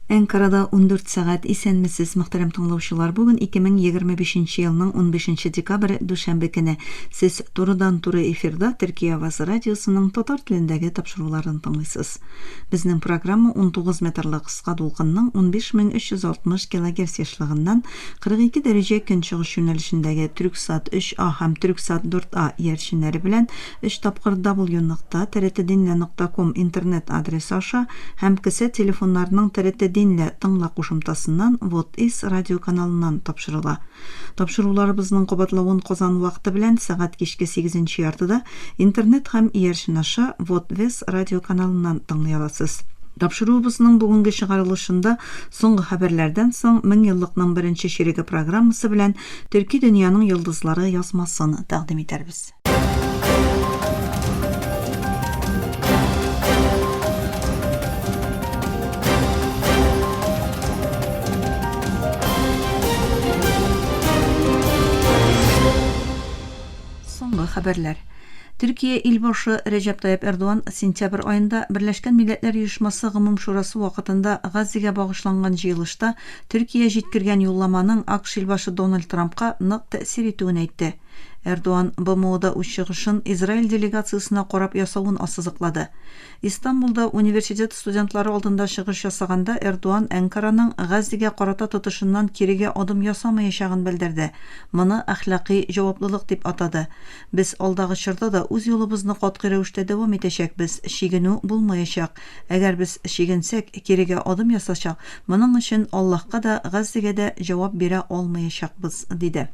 Әнкарада 14 сәгать. Исәнмесез, мөхтәрәм тыңлаучылар. Бүген 2025 елның 15 декабре, дүшәмбе көне. Сез турыдан-туры эфирда Төркия авазы радиосының татар телендәге тапшыруларын тыңлыйсыз. Безнең программа 19 метрлы кыска дулкынның 15360 килогерц ешлыгыннан 42 дәрәҗә көнчыгыш юнәлешендәге Түрксат 3А һәм Түрксат 4А иярченнәре белән Өч тапкыр w нокта trtdinle нокта ком интернет адресы аша һәм кесә телефоннарының TRT Dinle тыңла кушымтасыннан Вот Is радиоканалыннан тапшырыла. Тапшыруларыбызның кабатлавын Казан вакыты белән сәгать кичке сигезенче яртыда интернет һәм иярчен аша Вот Вес радиоканалыннан тыңлый аласыз. Тапшыруыбызның бүгенге чыгарылышында соңгы хәбәрләрдән соң Меңьеллыкның беренче чиреге программасы белән Төрки дөньяның йолдызлары язмасын тәкъдим итәрбез. Соңгы хәбәрләр. Төркия илбашы Рәҗәп Тайып Эрдоган сентябрь аенда Берләшкән Милләтләр Оешмасы Гомум Шурасы вакытында Газзегә багышланган җыелышта Төркия җиткергән юлламаның АКШ илбашы Дональд Трампка нык тәэсир итүен әйтте. Эрдоан БМОда үз чыгышын Израиль делегациясенә карап ясавын ассызыклады. Истанбулда университет студентлары алдында чыгыш ясаганда Эрдоан Әнкараның Газзегә карата тотышыннан кирегә адым ясамаячагын белдерде, моны әхлакый җаваплылык дип атады. Без алдагы чорда да үз юлыбызны катгый рәвештә дәвам итәчәкбез, чигенү булмаячак. Әгәр без чигенсәк, кирегә адым ясасак, моның өчен Аллаһка да, Газзегә дә җавап бирә алмаячакбыз, диде.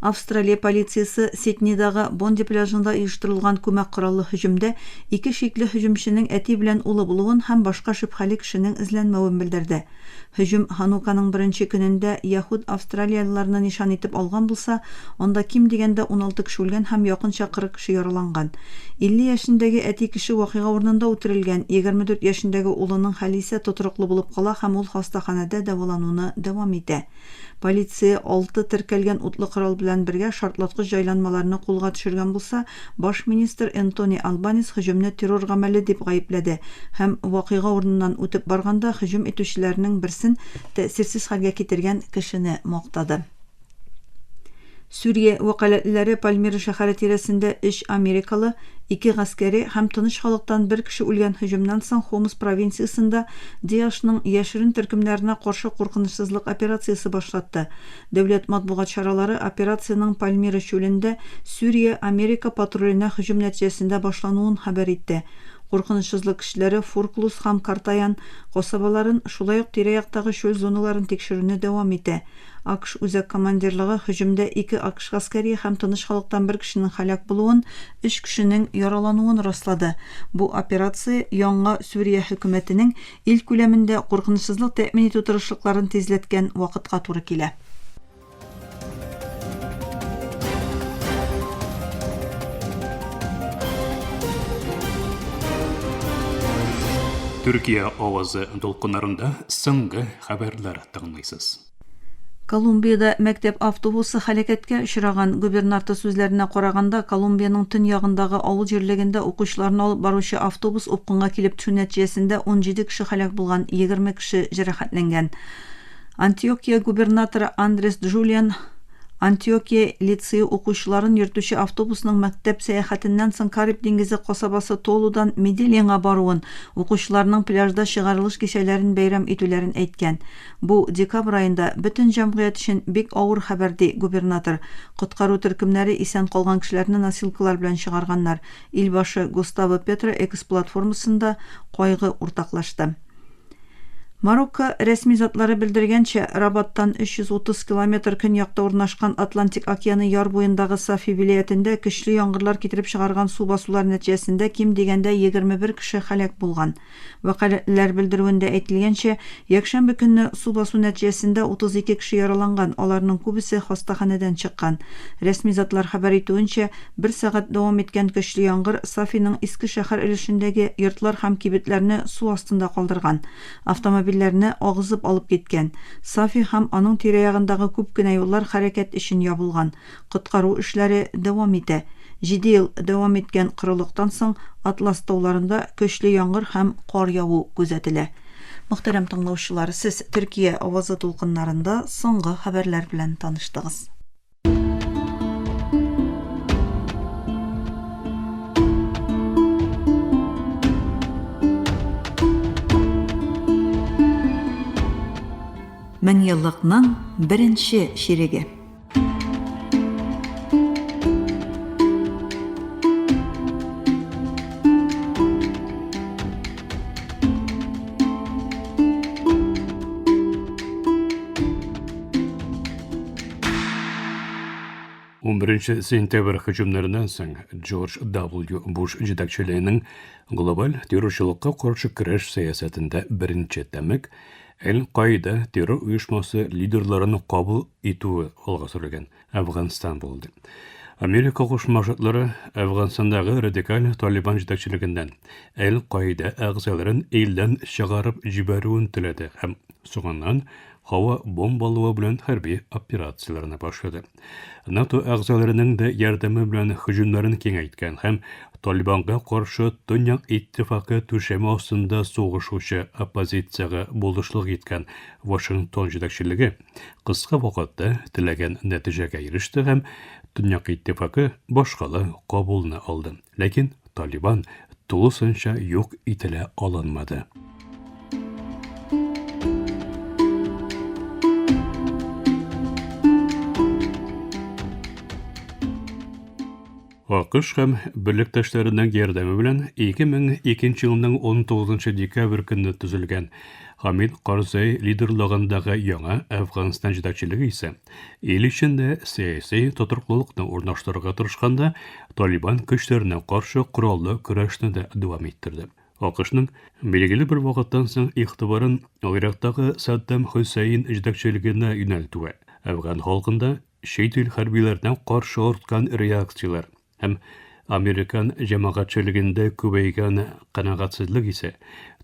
Австралия полициясе Сиднейдагы Бонди пляжында оештырылган күмәк кораллы һөҗүмдә ике шикле һөҗүмченең әти белән улы булуын һәм башка шөбһәле кешенең эзләнмәвен белдерде. Һөҗүм Хануканың беренче көнендә яһүд австралиялеләрне нишан итеп алган булса, анда ким дигәндә 16 кеше үлгән һәм якынча 40 кеше яраланган. 50 яшендәге әти кеше вакыйга урынында үтерелгән, 24 яшендәге улының хәле исә тотрыклы булып кала һәм ул хастаханәдә дәвалануны дәвам итә. Полиция алты теркәлгән утлы корал белән бергә шартлаткыч җайланмаларны кулга төшергән булса, баш министр Энтони Албанис һөҗүмне террор гамәле дип гаепләде һәм вакыйга урыныннан үтеп барганда һөҗүм итүчеләрнең берсен тәэсирсез хәлгә китергән кешене мактады. Сүрия вәкаләтлеләре Пальмира шәһәре тирәсендә өч америкалы, ике гаскәри һәм тыныч халыктан бер кеше үлгән һөҗүмнән соң Хомс провинциясендә ДИАШның яшерен төркемнәренә каршы куркынычсызлык операциясе башлатты. Дәүләт матбугат чаралары операциянең Пальмира чүлендә Сүрия-Америка патруленә һөҗүм нәтиҗәсендә башлануын хәбәр итте. Куркынычсызлык көчләре Фурклус һәм Картаян касабаларын, шулай ук тирә-яктагы чүл зоналарын тикшерүне дәвам итә. АКШ Үзәк командирлыгы һөҗүмдә ике АКШ гаскәри һәм тыныч халыктан бер кешенең һәлак булуын, өч кешенең яралануын раслады. Бу операция яңа Сүрия хөкүмәтенең ил күләмендә куркынычсызлык тәэмин итү тырышлыкларын тизләткән вакытка туры килә. Төркия авазы дулкыннарында соңгы хәбәрләр тыңлыйсыз. Колумбиядә мәктәп автобусы һәлакәткә очраган. Губернатор сүзләренә караганда, Колумбиянең төньягындагы авыл җирлегендә укучыларны алып баручы автобус упкынга килеп төшү нәтиҗәсендә 17 кеше һәлак булган, 20 кеше җәрәхәтләнгән. Антиокия губернаторы Андрес Джулиан Антиокия лицее укучыларын йөртүче автобусның мәктәп сәяхәтеннән соң Кариб диңгезе касабасы Толудан Медельинга баруын, укучыларның пляжда чыгарылыш кичәләрен бәйрәм итүләрен әйткән. Бу, декабрь аенда бөтен җәмгыять өчен бик авыр хәбәр, ди губернатор. Коткару төркемнәре исән калган кешеләрне носилкалар белән чыгарганнар. Илбашы Густаво Петро X-платформасында кайгы уртаклашты. Марокко рәсми затлары белдергәнчә, Рабаттан 330 километр көньякта урнашкан Атлантик океаны яр буендагы Сафи вилаятендә көчле яңгырлар китереп чыгарган су басулар нәтиҗәсендә ким дигәндә 21 кеше һәлак булган. Вәкаләтлеләр белдерүендә әйтелгәнчә, якшәмбе көнне су басу нәтиҗәсендә 32 кеше яраланган, аларның күбесе хастаханәдән чыккан. Рәсми затлар хәбәр итүенчә, Бер сәгать дәвам иткән көчле яңгыр Сафиның Иске шәһәр өлешендәге йортлар һәм кибетләрне су астында калдырган, автомобильләрне агызып алып киткән. Сафи һәм аның тирә-ягындагы күп кенә юллар хәрәкәт өчен ябылган. Коткару эшләре дәвам итә. Җиде ел дәвам иткән корылыктан соң Атлас тауларында көчле яңгыр һәм кар яву күзәтелә. Мөхтәрәм тыңлаучылар, сез Төркия авазы дулкыннарында соңгы хәбәрләр белән таныштыгыз. Меңьеллыкның беренче чиреге. Унберенче сентябрь һөҗүмнәреннән соң Джордж W. Буш җитәкчелегенең глобаль террорчылыкка каршы көрәш сәясәтендә беренче тәмек Әл-Каида террор оешмасы лидерларын кабул итүе алга сөрелгән Әфганстан булды. Америка Кушма Штатлары Әфганстандагы радикаль Талибан җитәкчелегеннән Әл-Каида әгъзаларын илдән чыгарып җибәрүен теләде һәм соңыннан һава бомбалавы белән хәрби операцияләрне башлады. НАТО әгъзаларының да ярдәме белән һөҗүмнәрен киңәйткән һәм Талибанга каршы Төньяк иттифакы түшәме астында сугышучы оппозициягә булышлык иткән Вашингтон җитәкчелеге кыска вакытта теләгән нәтиҗәгә иреште һәм Төньяк иттифакы башкала Кабулны алды. Ләкин Талибан тулысынча юк ителә алынмады. АКШ һәм берлектәшләренең ярдәме белән 2002 елның 19 декабрь көнне төзелгән Хамид Карзай лидерлыгындагы яңа Әфганстан җитәкчелеге исә Ил эчендә сәяси тотрыклылыкны урнаштырырга тырышканда, Талибан көчләренә каршы кораллы көрәшне дә дәвам иттерде. АКШның билгеле бер вакыттан соң игътибарын Гыйрактагы Саддам Хөсәен җитәкчелегенә юнәлтүе, әфган халкында чит ил хәрбиләренә каршы арткан реакцияләр, Һәм американ җәмәгатьчелегендә күбәйгән канәгатьсезлек исә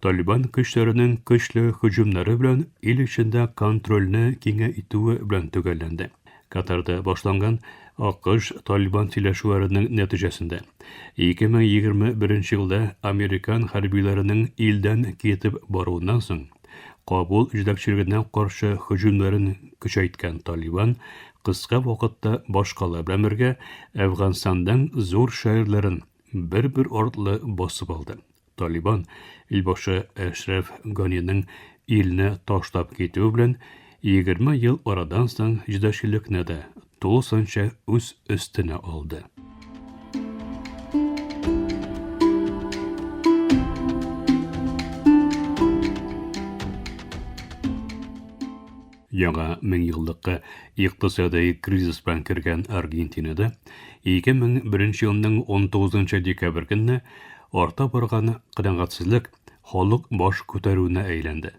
Талибан көчләренең көчле һөҗүмнәре белән ил эчендә контрольне киңәйтүе белән төгәлләнде. Катарда башланган АКШ-Талибан сөйләшүләренең нәтиҗәсендә 2021 елда американ хәрбиләренең илдән китеп баруыннан соң Кабул җитәкчелегенә каршы һөҗүмнәрен көчәйткән Талибан кыска вакытта башкала белән бергә Әфганстанның зур шәһәрләрен бер-бер артлы басып алды. Талибан илбашы Әшрәф Ганиның илне ташлап китүе белән 20 ел арадан соң җитәкчелекне дә тулысынча үз өстенә алды. Яңа меңьеллыкка икътисадый кризис белән кергән Аргентинада 2001 елның 19 декабрь көнне арта барган канәгатьсезлек халык баш күтәрүенә әйләнде.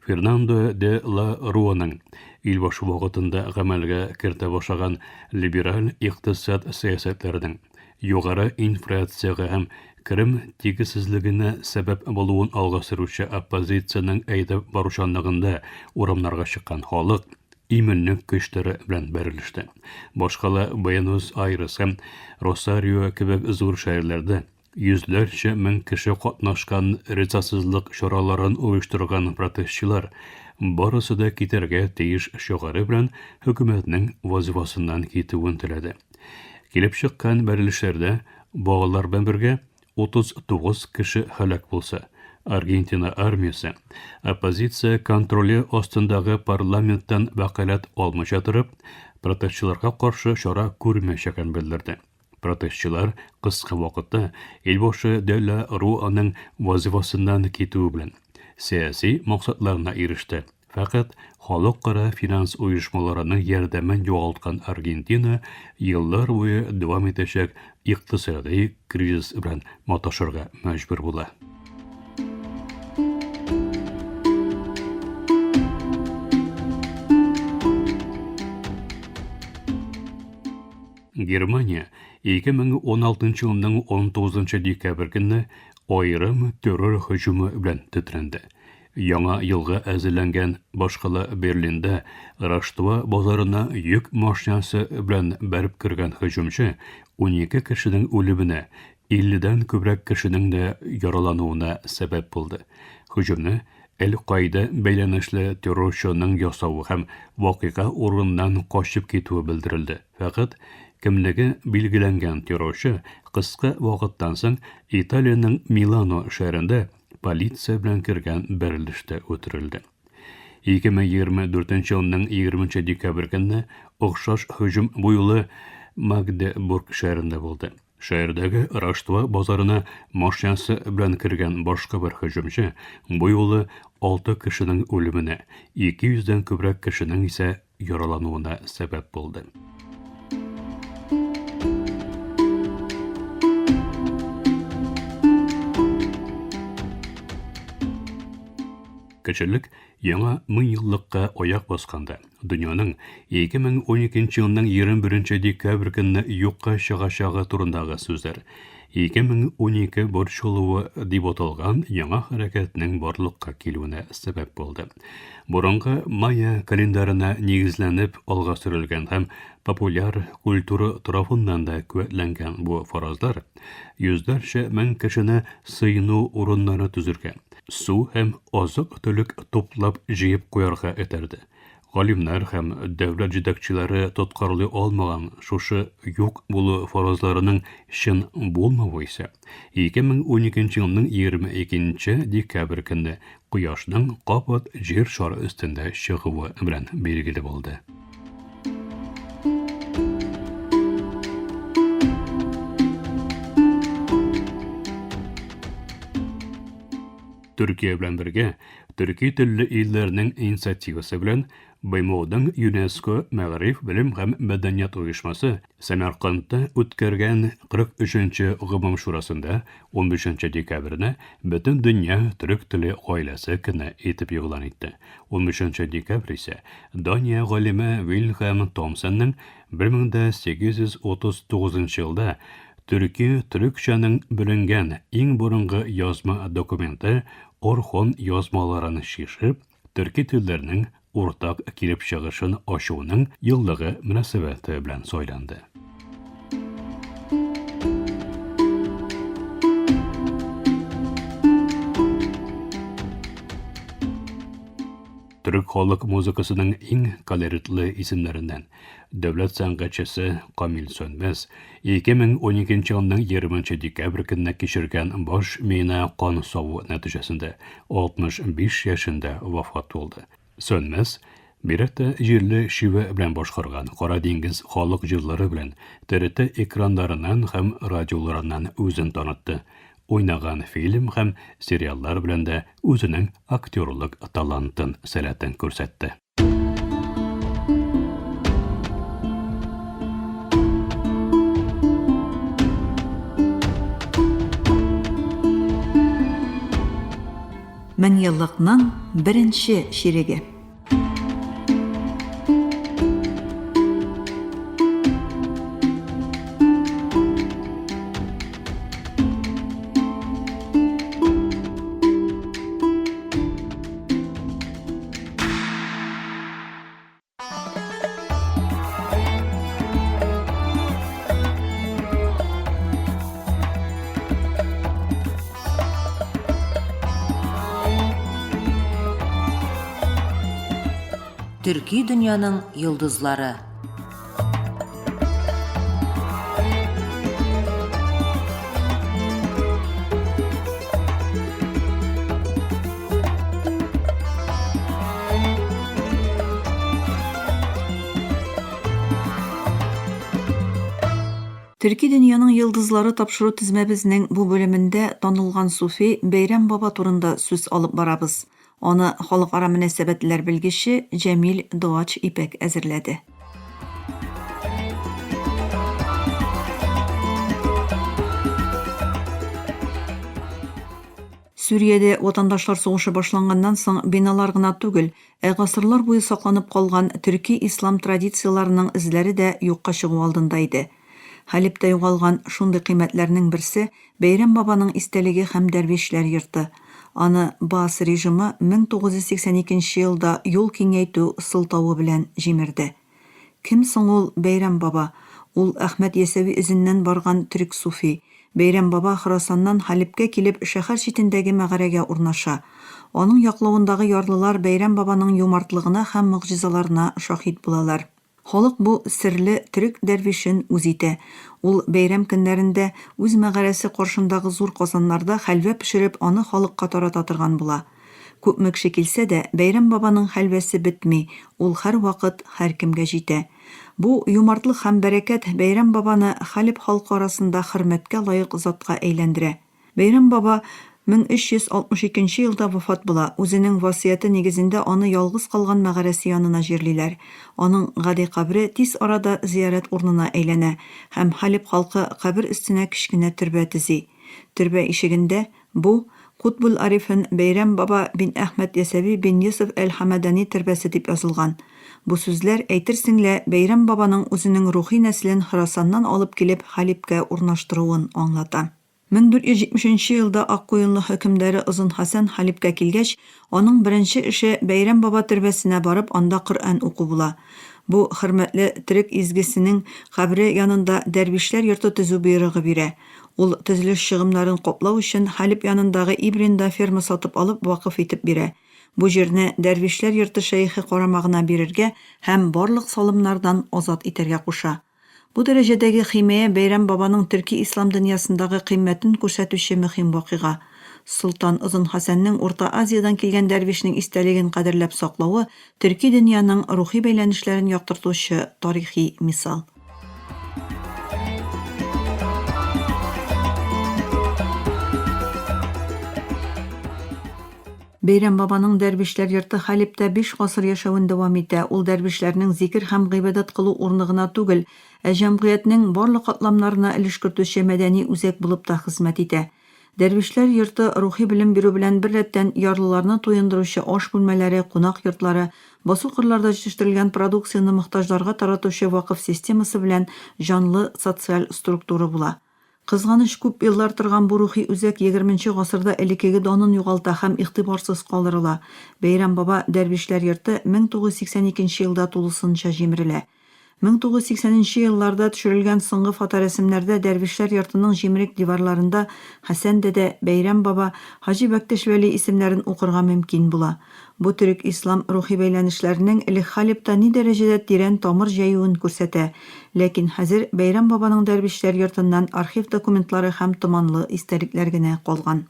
Фернандо де ла Руаның илбашы вакытында гамәлгә кертә башлаган либераль икътисад сәясәтләренең югары инфляциягә һәм керем тигезсезлегенә сәбәп булуын алга сөрүче оппозициянең әйдәп баручанлыгында урамнарга чыккан халык иминлек көчләре белән бәрелеште. Башкала Буэнос-Айрес һәм Росарио кебек зур шәһәрләрдә Йөзләрчә мең кеше катнашкан ризасызлык чараларын оештырган протестчылар барысы да китәргә тиеш шигаре белән хөкүмәтнең вазифасыннан китүен теләде. Килеп чыккан бәрелешләрдә балалар белән бергә 39 кеше һәлак булса, Аргентина армиясе оппозиция контроле астындагы парламенттан вәкаләт алмыйча торып, протестчыларга каршы чара күрмәячәген белдерде. Протестчылар кыска вакытта илбашы де ла Руаның вазифасыннан китүе белән сәяси максатларына иреште. Фәкать халыкара финанс оешмаларының ярдәмен югалткан Аргентина еллар буе дәвам итәчәк икътисадый кризис белән маташырга мәҗбүр була. Германия 2016 елның 19 декабрь көнне аерым террор һөҗүме белән тетрәнде. Яңа елга әзерләнгән башкала Берлинда Раштуа базарына йөк машинасы белән бәреп кергән һөҗүмче 12 кешенең үлеменә, 50-дән күбрәк кешенең дә яралануына сәбәп булды. Һөҗүмне Әл-Каида бәйләнешле террорчының ясавы һәм вакыйга урыныннан качып китүе белдерелде. Фәкать кемлеге билгеләнгән террорчы кыска вакыттан соң Италиянең Милано шәһәрендә полиция белән кергән бәрелештә үтерелде. 2024 елның 20 декабрь көнне охшаш һөҗүм бу юлы Магдебург шәһәрендә булды. Шәһәрдәге Раштуа базарына машинасы белән кергән башка бер һөҗүмче бу юлы алты кешенең үлеменә, 200 дән күбрәк кешенең исә яралануына сәбәп булды. Кешелек яңа меңьеллыкка аяк басканда, дөньяның 2012 елның 21 декабрь көнне юкка чыгачагы турындагы сүзләр 2012 борчылуы дип аталган яңа хәрәкәтнең барлыкка килүенә сәбәп булды. Борынгы майя календарена нигезләнеп алга сөрелгән һәм популяр культура тарафыннан да куәтләнгән бу фаразлар йөзләрчә мең кешене сыену урыннары төзергә, су һәм азык-төлек туплап җыеп куярга этәрде. Галимнәр һәм дәүләт җитәкчеләре тоткарлый алмаган шушы юк булу фаразларының чын булмавы исә 2012 елның 22 декабрь көнне Кояшның кабат Җир шары өстендә чыгуы белән билгеле булды. Төркия белән бергә төрки телле илләрнең инициативасы белән БМОның ЮНЕСКО Мәгариф, белем һәм мәдәният оешмасы Сәмәркандта үткәргән 43 нче Гомум шурасында 15 нче декабрьне Бөтендөнья төрек теле гаиләсе көне итеп игълан итте. 15 нче декабрь исә Дания галиме Вильһелм Томсенның 1839 елда төрки төрекчәнең бүленгән иң борынгы язма документы Орхон язмаларын чишеп, төрки телләрнең уртак килеп чыгышын ачуның еллыгы мөнәсәбәте белән сайланды. Төрек халык музыкасының иң колоритлы исемнәреннән дәүләт сәнгатьчесе Камил Сөнмәс 2012 елның 20 декабрь көнне кичергән баш миенә кан саву нәтиҗәсендә 65 яшендә вафат булды. Сөнмәс бигрәк тә җирле шивә белән башкарган Кара диңгез халык җырлары белән ТРТ экраннарыннан һәм радиоларыннан үзен танытты. Уйнаган фильм һәм сериаллар белән дә үзенең актерлык талантын, сәләтен күрсәтте. Меңьеллыкның беренче чиреге. Төрки дөньяның йолдызлары. Төрки дөньяның йолдызлары тапшыру тезмәбезнең бу бүлемендә танылган суфи Бәйрәм баба турында сүз алып барабыз. Аны халыкара мөнәсәбәтләр белгече Җәмил Доач Ипәк әзерләде. Сүриядә ватандашлар сугышы башланганнан соң биналар гына түгел, ә гасырлар буе сакланып калган төрки-ислам традицияләренең эзләре дә юкка чыгу алдында иде. Хәлебтә югалган шундый кыйммәтләрнең берсе, Бәйрәм бабаның истәлеге һәм дәрвишләр йорты. Аны Баас режимы 1982 елда юл киңәйтү сылтавы белән җимерде. Кем соң ул Бәйрәм баба? Ул Әхмәт Ясәви эзеннән барган төрек суфи. Бәйрәм баба Хорасаннан Халебкә килеп шәһәр читендәге мәгарәгә урнаша. Аның яклавындагы ярлылар Бәйрәм бабаның юмартлыгына һәм могҗизаларына шаһит булалар. Халык бу серле төрек дәрвишен үз итә. Ул бәйрәм көннәрендә үз мәгарәсе каршындагы зур казаннарда хәлвә пешереп аны халыкка тарата торган була. Күпме кеше килсә дә, Бәйрәм бабаның хәлвәсе бетми, ул һәрвакыт һәркемгә җитә. Бу юмартлык һәм бәрәкәт Бәйрәм бабаны Халеб халкы арасында хөрмәткә лаек затка әйләндерә. Бәйрәм баба 1362 нче елда вафат була, үзенең васыяте нигезендә аны ялгыз калган мәгарәсе янына җирлиләр. Аның гади кабре тиз арада зиярәт урынына әйләнә, һәм Халеб халкы кабер өстенә кечкенә төрбә төзи. Төрбә ишегендә, Бу, Кутбул-Арифен Бәйрәм баба бин Әхмәд Ясәви бин Йосыф әл-Хәмәдани төрбәсе дип язылган. Бу сүзләр, әйтерсең лә, Бәйрәм бабаның үзенең рухи нәселен Хорасаннан алып килеп Халибкә урнаштыруын аңлата. 1470 нче елда Аккуенлы хөкемдары Озын Хәсән Халибкә килгәч, аның беренче эше Бәйрәм баба төрбәсенә барып анда Коръән уку була. Бу хөрмәтле төрек изгесенең кабере янында дәрвишләр йорты төзү боерыгы бирә. Ул төзелеш чыгымнарын каплау өчен Халиб янындагы Ибринда ферма сатып алып вакыф итеп бирә. Бу җирне дәрвишләр йорты шәехе карамагына бирергә һәм барлык салымнардан азат итәргә куша. Бу дәрәҗәдәге химая Бәйрәм бабаның төрки-ислам дөньясындагы кыйммәтен күрсәтүче мөһим вакыйга. Солтан Озын Хәсәннең Урта Азиядән килгән дәрвишнең истәлеген кадерләп саклавы төрки дөньяның рухи бәйләнешләрен яктыртучы тарихи мисал. Бәйрәм бабаның дәрвишләр йорты Халибта биш гасыр яшәвен дәвам итә, ул дәрвишләрнең зикер һәм гыйбадәт кылу урыны гына түгел, ә җәмгыятьнең барлык катламнарына өлеш кертүче мәдәни үзәк булып та хезмәт итә. Дәрвишләр йорты рухи белем бирү белән беррәттән ярлыларны туендыручы аш бүлмәләре, кунак йортлары, басу-кырларда җитештерелгән продукцияне мохтаҗларга таратучы вакыф системасы белән җанлы социаль структура була. Кызганыч, күп еллар торган бу рухи үзәк егерменче гасырда элеккеге данын югалта һәм игътибарсыз калдырыла. Бәйрәм баба дәрвишләр йорты 1982 нче елда тулысынча җимерелә. 1980 нче елларда төшерелгән соңгы фоторәсемнәрдә дәрвишләр йортының җимерек диварларында Хәсән дәдә, Бәйрәм баба, Хаҗи Бәктеш Вәли исемнәрен укырга мөмкин була. Бу төрек-ислам рухи бәйләнешләренең элек Халебта ни дәрәҗәдә тирән тамыр җәюен күрсәтә. Ләкин хәзер Бәйрәм бабаның дәрвишләр йортыннан архив документлары һәм томанлы истәлекләр генә калган.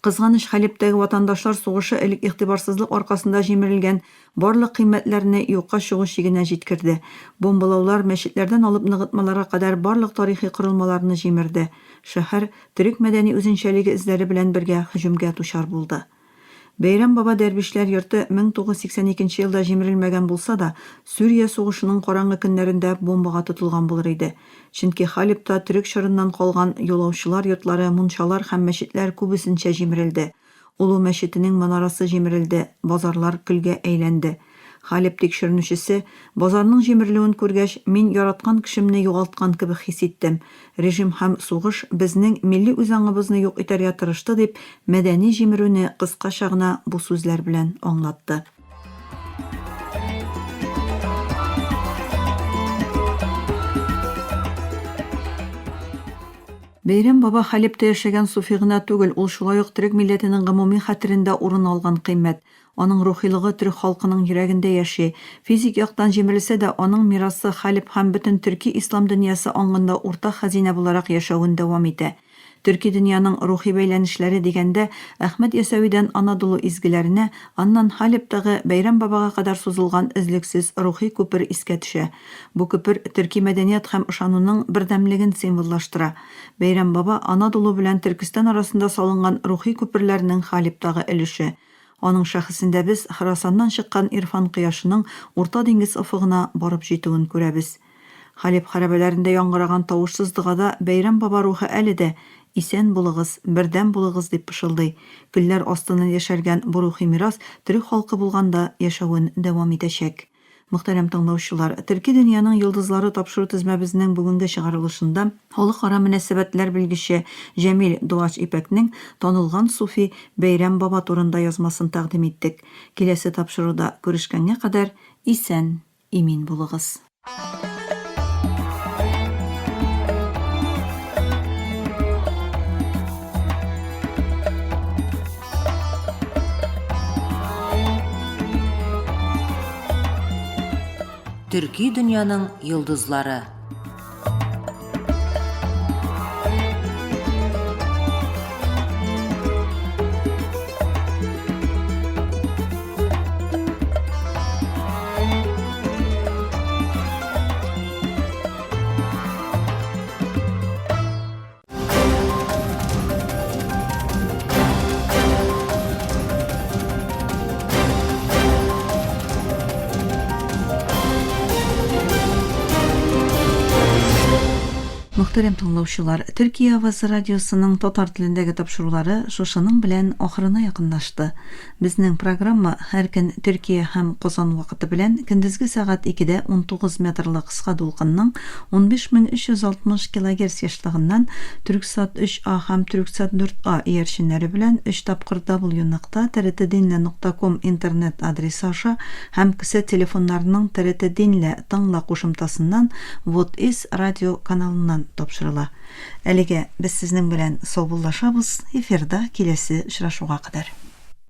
Кызганыч, Халебтәге ватандашлар сугышы элек игътибарсызлык аркасында җимерелгән барлык кыйммәтләрне юкка чыгу чигенә җиткерде. Бомбалаулар мәчетләрдән алып ныгытмаларга кадәр барлык тарихи корылмаларны җимерде. Шәһәр, төрек мәдәни үзенчәлеге эзләре белән бергә һөҗүмгә дучар булды. Бәйрәм баба дәрвишләр йорты 1982 нче елда җимерелмәгән булса да, Сүрия сугышының караңгы көннәрендә бомбага тотылган булыр иде. Чөнки Халебта төрек чорыннан калган юлаучылар йортлары, мунчалар һәм мәчетләр күбесенчә җимерелде. Олы мәчетенең манарасы җимерелде, базарлар көлгә әйләнде. Халеб тикшеренүчесе, базарның җимерелүен күргәч, мин яраткан кешемне югалткан кебек хис иттем. Режим һәм сугыш безнең милли үзаңыбызны юк итәргә тырышты, дип, мәдәни җимерүне кыскача гына бу сүзләр белән аңлатты. Бәйрәм баба Халебта яшәгән суфи гына түгел, ул шулай ук төрек милләтенең гомуми хәтерендә урын алган кыйммәт. Аның рухилыгы төрек халкының йөрәгендә яши. Физик яктан җимерелсә дә, аның мирасы Халеб һәм бөтен төрки-ислам дөньясы аңында уртак хәзинә буларак яшәвен дәвам итә. Төрки дөньяның рухи бәйләнешләре дигәндә, Әхмәт Ясәвидән Анадолу изгеләренә, аннан Халебтагы Бәйрәм бабага кадәр сузылган өзлексез рухи күпер искә төшә. Бу күпер төрки мәдәният һәм ышануның бердәмлеген символлаштыра. Бәйрәм баба Анадолу белән Төркестан арасында салынган рухи күперләрнең Халебтагы өлеше. Аның шәхесендә без Хорасаннан чыккан ирфан кояшының Урта диңгез офыгына барып җитүен күрәбез. Халеб хәрабәләрендә яңгыраган тавышсыз догада Бәйрәм баба рухы әле дә, Исән булыгыз, бердәм булыгыз, дип пышылдый. Көлләр астыннан яшәргән бу рухи мирас төрек халкы булганда яшәвен дәвам итәчәк. Мөхтәрәм тыңлаучылар, Төрки дөньяның йолдызлары тапшыру тезмәбезнең бүгенге чыгарылышында халыкара мөнәсәбәтләр белгече Җәмил Дуач Ипәкнең танылган суфи Бәйрәм баба турында язмасын тәкъдим иттек. Киләсе тапшыруда күрешкәнгә кадәр исән, имин булыгыз. Төрки дөньяның йолдызлары. Мөхтәрәм тыңлаучылар, Төркия авазы радиосының татар телендәге тапшырулары шушының белән ахырына якынлашты. Безнең программа һәр көн Төркия һәм Казан вакыты белән көндезге сәгать 2дә 19 метрлы кыска дулкынның 15360 килогерц ешлыгыннан Түрксат 3А һәм Түрксат 4А иярченнәре белән өч тапкыр w нокта trtdinle нокта ком интернет адресы аша һәм кесә телефоннарының TRT Dinle тыңла кушымтасыннан Вот из радио каналыннан тапшырыла. Әлегә без сезнең белән саубуллашабыз, эфирда киләсе очрашуга кадәр.